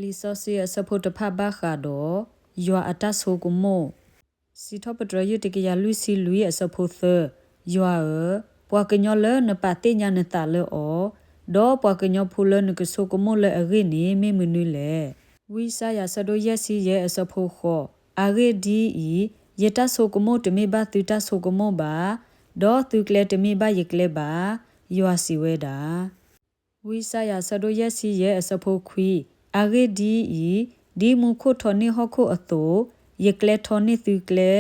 လံာ်စီဆှံအဆၢဖိတဖၣ်ဘၣ်ဃးဒီး ယွၤအတၢ်ဆိကမိၣ်. စံးထီၣ်ပတြၢၤ ယုၢ်တကယၤလွံၢ်ဆံလွံၢ် အဆၢဖိသၢ, ယွၤဧၢ, ပှၤကညီလၢနပာ်သ့ၣ်ညါနသးလၢအီၤ, ဒီးပှၤကညီဖိလၢနကဆိကမိၣ်လၢအဂ့ၢ်န့ၣ် မ့ၢ်မနုၤလဲၣ်. ဝံယၡါယၤ ဆၢဒိၣ်ယဲၢ်ဆံယဲၢ် အဆၢဖိဃိး, အဂ့ၢ်ဒ်အံၤ, ယတၢ်ဆိကမိၣ်တမ့ၢ်ဘၣ်သုတၢ်ဆိကမိၣ်ဘၣ်, ဒီးသုကျဲတမ့ၢ်ဘၣ်ယကျဲဘၣ်, ယွၤစံးဝဲဒၣ်. ဝံယၡါယၤ ဆၢဒိၣ်ယဲၢ်ဆံယဲၢ် အဆၢဖိခွံ, အဂ့ၢ်ဒ်အံၤ, ဒ်မူခိၣ်ထီန့ၢ်ဟီၣ်ခိၣ်အသိး, ယကျဲထီန့ၢ်သုကျဲ,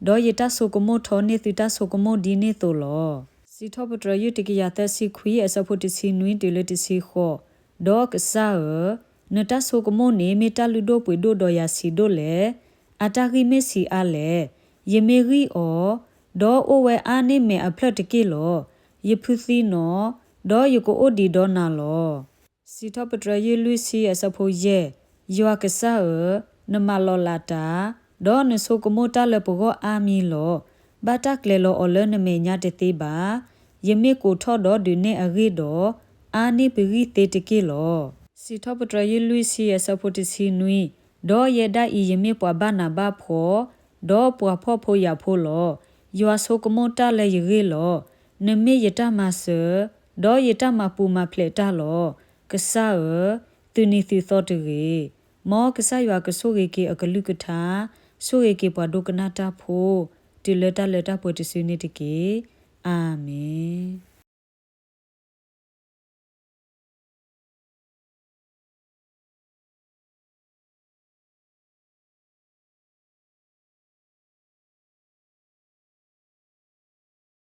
ဒီးယတၢ်ဆိကမိၣ်ထီန့ၢ်သုတၢ်ဆိကမိၣ်ဒ်န့ၣ်အသိးလီၤ. စံးထီၣ်ပတြၢၤ ယုၢ်တကယၤသၢဆံခွံ အဆၢဖိတဆံနွံတုၤလၢတဆံဃိး, ဒီးကစၢ်ဧၢ, နတၢ်ဆိကမိၣ်န့ၣ် မ့ၢ်တၢ်လုၢ်ဒိၣ်ပှ့ၤဒိၣ်ဒီးယၤဆံးဒိၣ်လဲၣ်. အတၢ်ဂံၢ်မ့ၢ်ဆံးအါလဲၣ်. ယမ့ၢ်ဂံၢ်အီၤ, ဒီးအိၣ်ဝဲအါန့ၢ်မဲာ်အဖျၢၣ်တက့ၢ်လီၤ. ယဖုသံနီၤ, ဒီးယကအိၣ်ဒံးဒီးနၤလီၤ. စံးထီၣ်ပတြၢၤ ယုၢ်လွံၢ်ဆံ အဆၢဖိယဲၢ်, ယွၤကစၢ်ဧၢ, နမၤလီၤလးတၢ်, ဒီးနဆိကမိၣ်တၢ်လၢပဂီၢ်အါမံၤလီၤ. ဘၣ်တၢ်ကျဲၤလီၤအီၤလၢနမဲာ်ညါတသ့ဘၣ်. ယမ့ၢ်ကိးထီၣ်ဒီးဒုးနဲၣ်အဂ့ၢ်ဒီး, အါန့ၢ်ပဂံၢ်သ့တက့ၢ်လီၤ. စံးထီၣ်ပတြၢၤ ယုၢ်လွံၢ်ဆံ အဆၢဖိတဆံနွံ, ဒီးယဲဒၣ်အံၤ ယမ့ၢ်ပှၤဘၣ်နးဘၣ်ဖှီၣ်, ဒီးပှၤဖှီၣ်ဖိယာ်ဖိလီၤ. ယွၤဆိကမိၣ်တၢ်လၢယဂ့ၢ်လီၤ. နမ့ၢ်ယတၢ်မၤစၢၤ, ဒီးယတၢ်မၤပူၤမၤဖျဲးတၢ်လီၤ. ကစၢ်ဧၢ, သုးနံၤသုးသီတဂ့ၤ. မ်ကစၢ်ယွၤကဆိၣ်ဂ့ၤက့ၤအကလုၢ်ကထါ, ဆိၣ်ဂ့ၤက့ၤပှၤဒိကနၣ်တၢ်ဖိ, တုၤလၢတၢ်လၢတၢ်ပှဲၤတစုန့ၣ်တက့ၢ်. အၤမ့ၣ်.